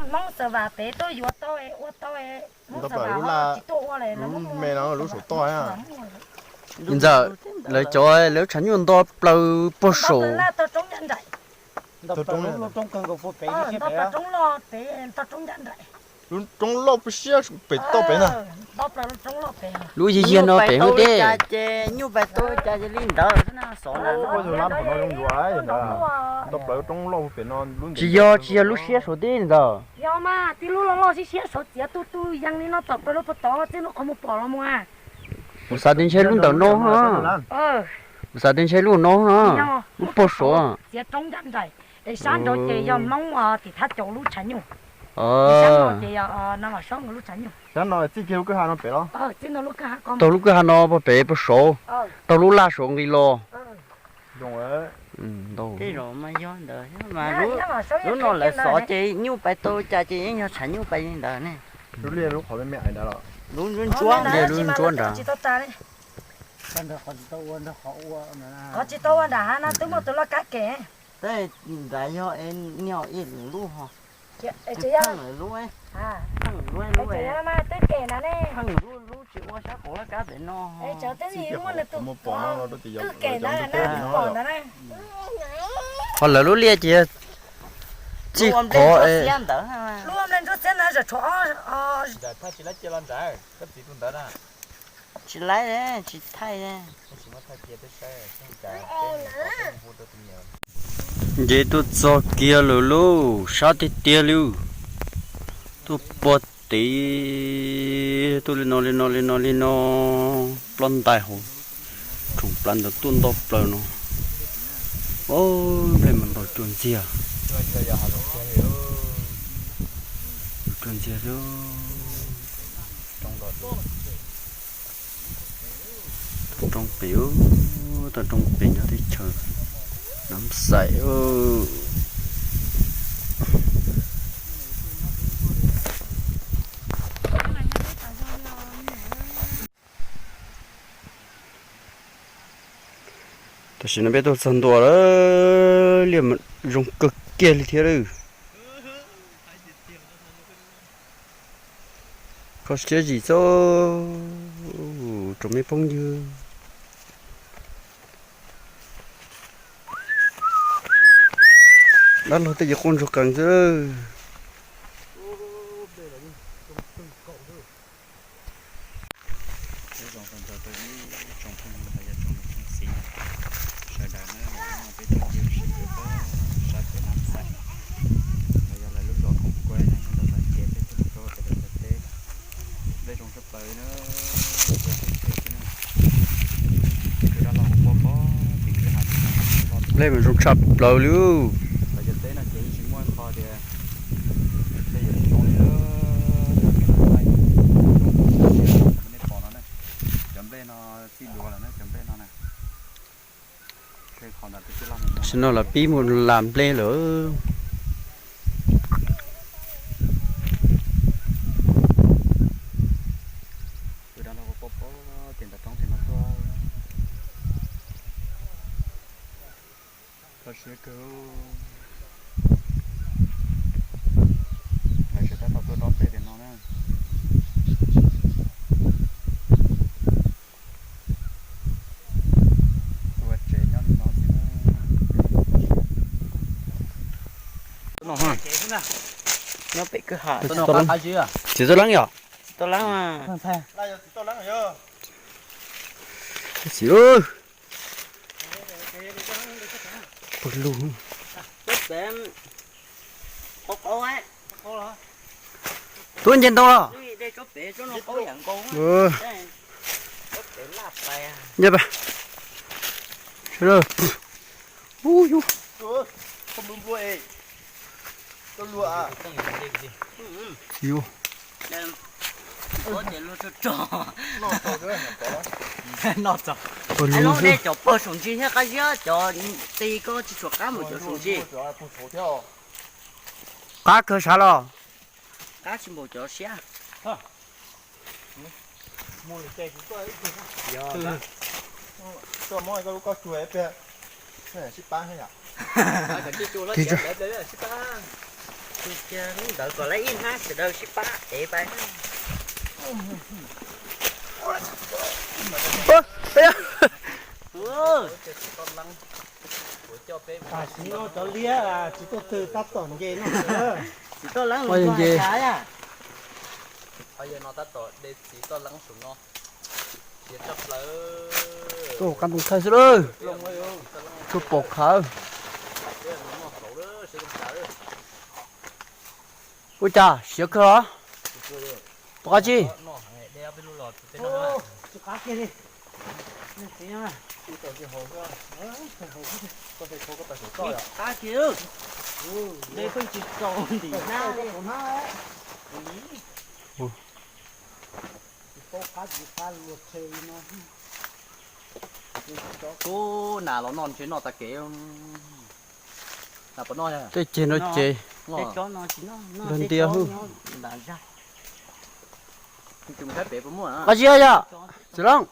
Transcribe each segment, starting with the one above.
Hmoob Xav Vam pem tuaj yuav tau ua tau, Hmoob Xav Vam tsis tuaj ua li, lub me no lub saum toj. Ntxawm, lawv cov lawv tshav nyuj nto plaws puag saum. Lub roob loj pem, lub roob loj puag siab pem toj pem na. Lub yig yig no pem hauv teb. Ces nyuj pais tau cas ces li ntawd xwb na, xov na. Tsis yog, tsis yog lub siab saum teb ntawd. Yog mas, tib lub loj loj siab siab saud txiav tu tu yees li no tom plaws rau puag tod, txij lub qhov muag pom los mus. Kuv xav tias ntshe lub ntawm no, kuv xav tias ntshe lub no, lub puag saud. Txiav roob ncaj nraim, es sab nraud ces yog Hmoob tim Thab Caus lub tshav nyuj. Sab no ces yog no los Sob nkawd lub tshav nyuj. Sab no txij kiag lub kwj ha no pem los? Txij no lub kwj ha ko, taug lub kwj ha no puag pem puag saud, taug lub laj saud nqis los. Lub no lawv xov ces nyuj pais tau cas ces yeej yog tshav nyuj pais li ntawd ne. Lub liaj lub qhov me me ntawd los? Lub ntsuab ntsuab, liaj lub ntsuab ntsuab nrad. Qhov tsis tau ua nram hav no twb muaj tus loj kab kem. Tej nrad yog niag ib lub ho. Pheej lub, pheej lub, pheej lub, pheej lub tsis ua sab qhov loj kab pem no. Ho lawv lub liaj ces txij qhov tsis laib, tsis thaij. Nce tuaj txog kiag lawm lauj, sab tiag tiag li. Tuaj puag tid, tuaj li no li no li no li no, ploj ntais hauv tsoom plaws ntawd tuaj nto plaws no. Nplej mas ntaus cua ntxiag, cua ntxiag xwb. Toj roob pem, toj roob pem nyob teb chaws Nam Xais. Tam sim no peb tuaj txog ntua lawm, liaj zoo kawg kiag li thiab lawm. Kho siab zim xwb tsoom me phooj ywg. Dab laug tej ces quaj ntsuag qees xwb. Nyob zoo tag nrho rau ib tsoom phooj ywg los yog tsoom niam tsoom txiv sawv daws na, peb tuaj ncig sib pw sab pem Nam Xais los yog lawv lub zos Koom Kuaib na, nyob rau tom kev peb tuaj rau pem Nam Xais teb. Nplej zoo tshaj plaws na, zoo tshaj plaws na. Tus dab laug hu pob pob tim kwj ha, nplej mas zoo tshaj plaws li. Los yog teb no ces yeej tsis muaj qho tias nplej yuav zoo li, nej pom no na, cov nplej no txij duav lawm na, cov nplej no na. Tam sim no los pib mus las nplej lawm. Tus dab laug pob pob tim ntawm roob tim no tuaj. Kho siab kawg. Lawv tseem tab tom tuaj dob nplej tim no na. Tus ua tsev nyob li no xwb na. Nyob pem kwj ha. Txiv Txoj Leeb yom? Txiv Txoj Leeb. Pawg lug. Tuaj nce ntoo los? Nce pas. Ub yus. Yus. Pawg lug xwb. Cov pawg saum ntsis thiab qab ziab cov ti ko tsis tshua qab npaum cov saum ntsis. Qab kawg sav los? Qab tsis npaum cov siab. Tus kiag lub ntawd kom lawv ib hnab sawv daws sib pab ev pais. Tam sim no cov liab tsis tuaj twg tab tom nce no. Tsis tuaj leeb los nce. Yog no tab tom de txiv toj leeb saum no. Siav tshaj plaws. Tuaj qab ntoo thawj xwb lawm. Tsuas pom khawv. Ua cas siav kawg os? Pom qab tsi? Kuv nas los noj ntshe noj tag kev. Tej ceg no ces nrog ntias hwj. Qab zib yom, Txiv Looj. Txiv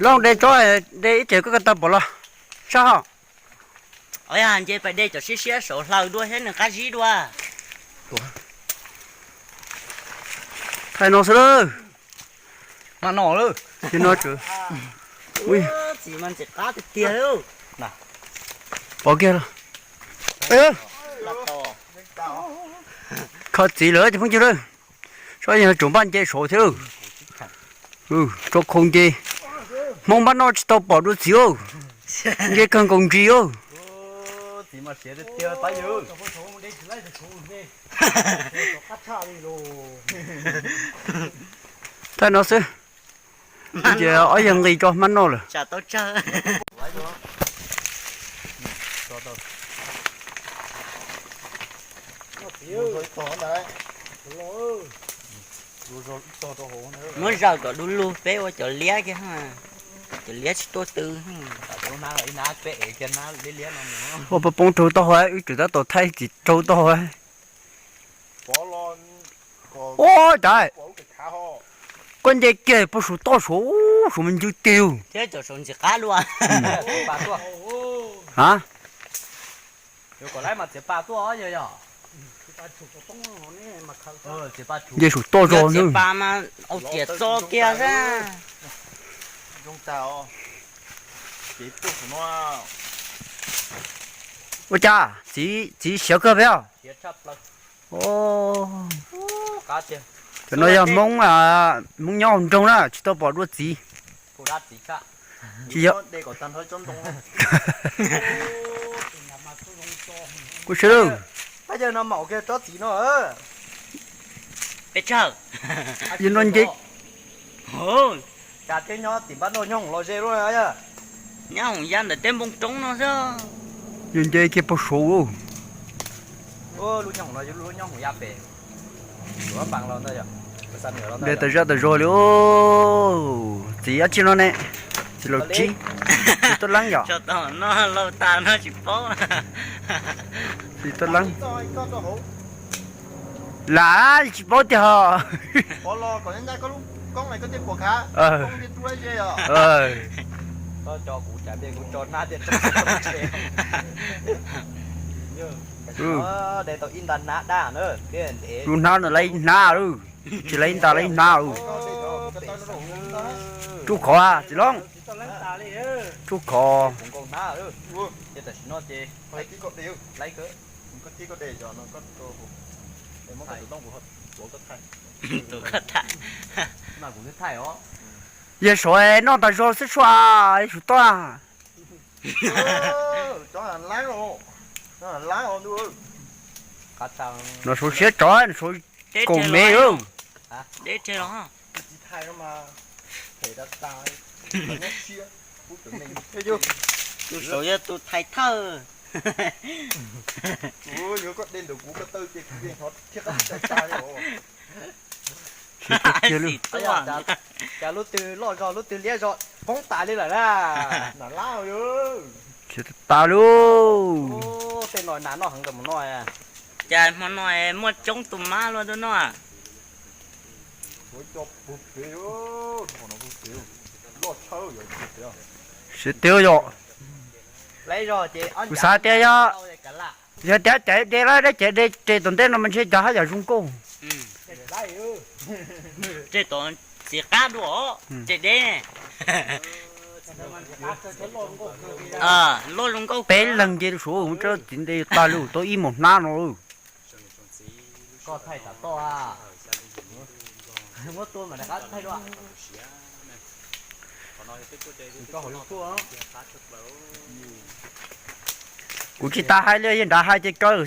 Looj de tsob, de ib ceg koj ko taw pom los sab hos. Nce pais de cov siab siab saud hlaws dua thiab nws qab zib dua. Thaij no xwb lawm. Mas no lawm. Tsis no tsam. Ui, txiv mas ntxim qab tiag tiag. Pom kiag los. Kho txiv lawm cov phooj ywg lawm. Saib yog tsuas npaj nce saud thiab. Tso khau nce. Hmoob npaj noj tsis tau pom dua txiv. Nce kawg nkaus ntsis. Thaij no xwb. Ces ob yawg nqis tso hmab noj lawm. Muab zaws kom du lug peb ua cov liab kiag, cov liab tsis tuaj twg. Ua poob poob raug tau hauv, wb tseem tab tom thaij tsis raug tau hauv. Ua cas koj nce kiag puag saum toj saud, saum me ntsis tiag. Thiab cov saud ntxim qab dua. A, nce saum toj zog na. Txiv pas mas au tias txo kiag xwb. Ua cas txiv siav kawg peb os? Cov no yog Hmoob, Hmoob nyob hauv nroog na, tsis tau pom dua txiv. Tsis yog. Kuv sawv daws. Pab yawg no maum kiag tsob txiv no. Peb tsawg. Yog no nce. Cas thiaj nyob tim npab noj nyob hoom los ze luaj yog. Nyob hoom ya ntawm tej npoo roob no xwb. Yog nce kiag puag saud. Lub nyob hoom no yog lub nyob hoom ya pem. Nce tas zaj tas zog li. Txiv dab tsi no ne? Txiv laus tsib. Txiv tuaj leeb yom? Tso tau no lau tas no tsis paub. Txiv tuaj leeb. Lam tsis paub tiag ho. Lub hnab no lawv ib hnab lawm, tsis lawv ib nta lawv ib hnab lawm. Tsuj khov txiv Loob. Tsuj khov. Yog saud noj tas zog xwb sua, saud toj. No saud siab tsov, no saud kaum mev. Tus saud yog tus thais thawj. Cas lub twg loj zog lub twg liab zog poob tas li lawm na. Tas lub. Tej no nas noj heev mus no. Cas hmo no muaj coob tus mab luaj tuaj noj. Siab tiag yom. Kuv xav tias yog Yog tias caiv de lawm, dab caiv de ces tom ntej no mas ntshe cov haj yam zoo nkauj. Txiv qab dua, ces de ne. Loj zoo nkauj. Peb leeg nce suav tsa txiv nte tag li tau ib mos hnab no. Koj thaij tam toj a. Muab tua mas rov qab thaij dua. Kuv tsis tas hais li, yog nrad hais ces kaw xwb.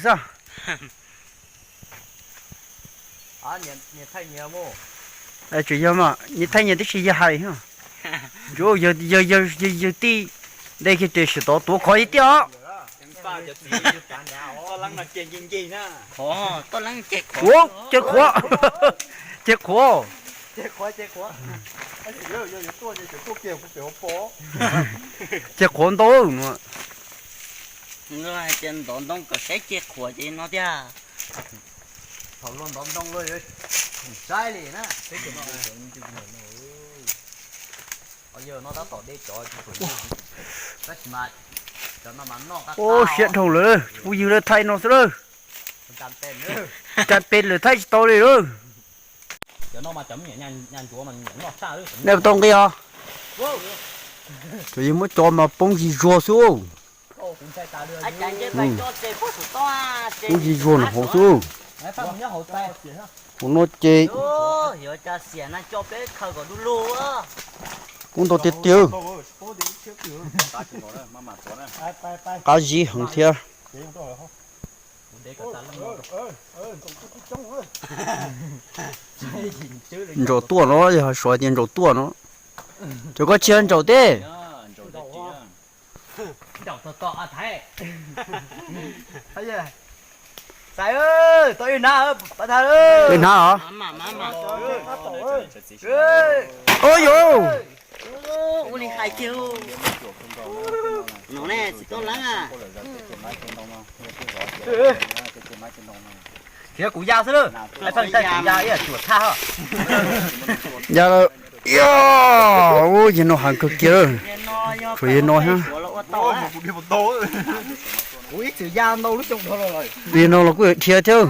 Tsis yog, nyias thaij nyias tib si yog hais. Tsuav yawg tij de kiag tes sim tov tuav khov ib tiaj os. Ua, ces qhuav, ces qhuav, ces qhuav ntau no. Hais tias ntov ntoo kom saib ceg qhuav ces no tiag. Thaum luag ntov ntoo luag yuav saib li na. Ua siab dhau lawm, phooj ywg lawv thaij no xwb lawm. Cas pes lawm thaij tsis tau li lawm. Nej puas tau nqi os? Tsuas yog muab cov mas poob zis zuag xwb. Poob zis zuag nram hauv xwb. Hauv no ces poob ntau tiag tiag. Qab zib heev thiab. Ntsaum tuaj no, yog suav tias ntsaum tuaj no. Cov koj tsis yog ntsaum teb. Tau ib hnab os. Ua li hais kiag. No ne tsis tau leeb a. Khiav kuv ya xwb lawm. Pheej thaij kuv ya ib yam cuam tshaj. Ya lawm. Ua yog no heev kawg kiag lawm. Tshuav yog no thiab. Kuv ib txwm ya ntau lub xyoo dhau los lawm. Yog no los kuj dhia thiab.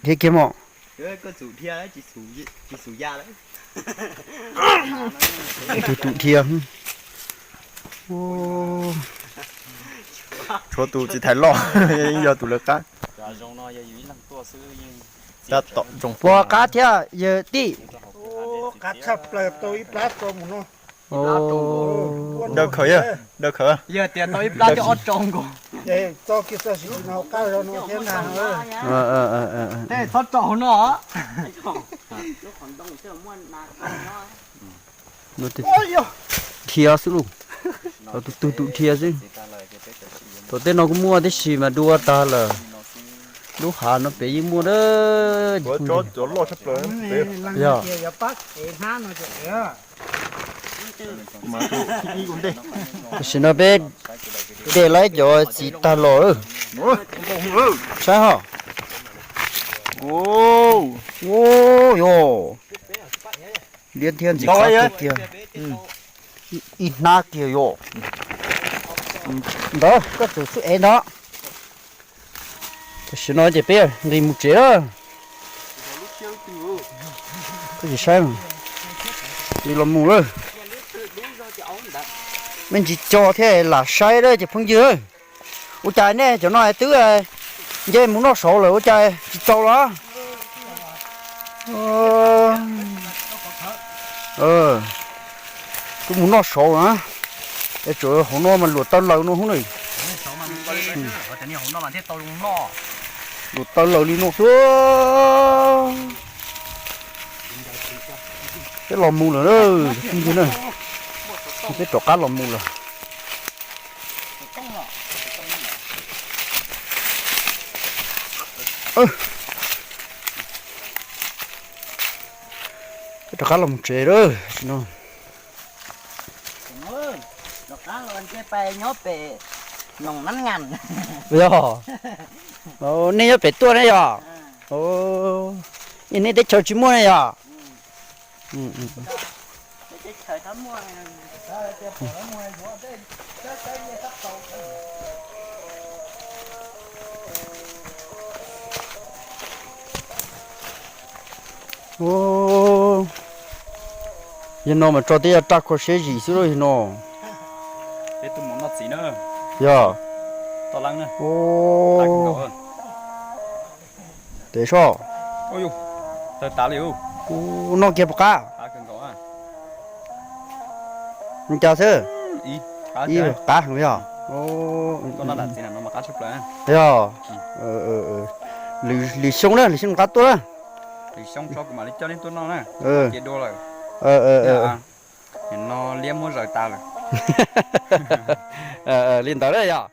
Dhia kiag mos. Tus tus dhia. Tshuav tus txiv thais loj, yeej yog tus lawv qab. Tab tom zoo. Puas qab thiab yawg tij? Qab tshaj plaws, tau ib plab tso mus no. Daws khawm, yawg, daws khawm. Yawg tias tau ib plab coj ob tso nkaus. Tso kiag txoj siv no qab zog no thiab na. Tej txhob tso hauv no. Dhia xwb lauj. Tau tus twg tus dhia xwb. Tau tej no kuj muaj tib si mas dua tag lawm. Lub hav no pem yeej muaj. Yog. Tam sim no peb de laib cov txiv tag los. Saib hos. Ua yog. Liab thiab ntxim qab kawg kiag. Ib hnab kiag yom. Ntawd koj txawm xub ev ntawd. Tam sim no ces peb nqis mus tsev lawm. Koj tsis saib, nqis los mus lawm. Me ntsis co thiab lam saib lawm ces phooj ywg. Ua cas nej cov no twb nce mus noj saud lawm ua cas tsis tau los? Twb mus noj saud na, es tsuas hauv no mas luam taw laws no hub na. Luam taw laws li no xwb. Peb los mus lawm, peb rov qab los mus lawm. Peb rov qab los mus tsev lawm. Yog, nej nyob pem tuaj ne yog? Nej teb chaws tsis muaj ne yog? Ub, yog no mas tso tej yog raj khua siab zim xwb lauj yog no. Yog. Ub, tes soj. Ub, noj kiag puas qab? Noj cas xwb? Ib, qab heev yog. Yog. Lwm xyoo na, lwm xyoo qab tuaj na. Li ntawd na yog.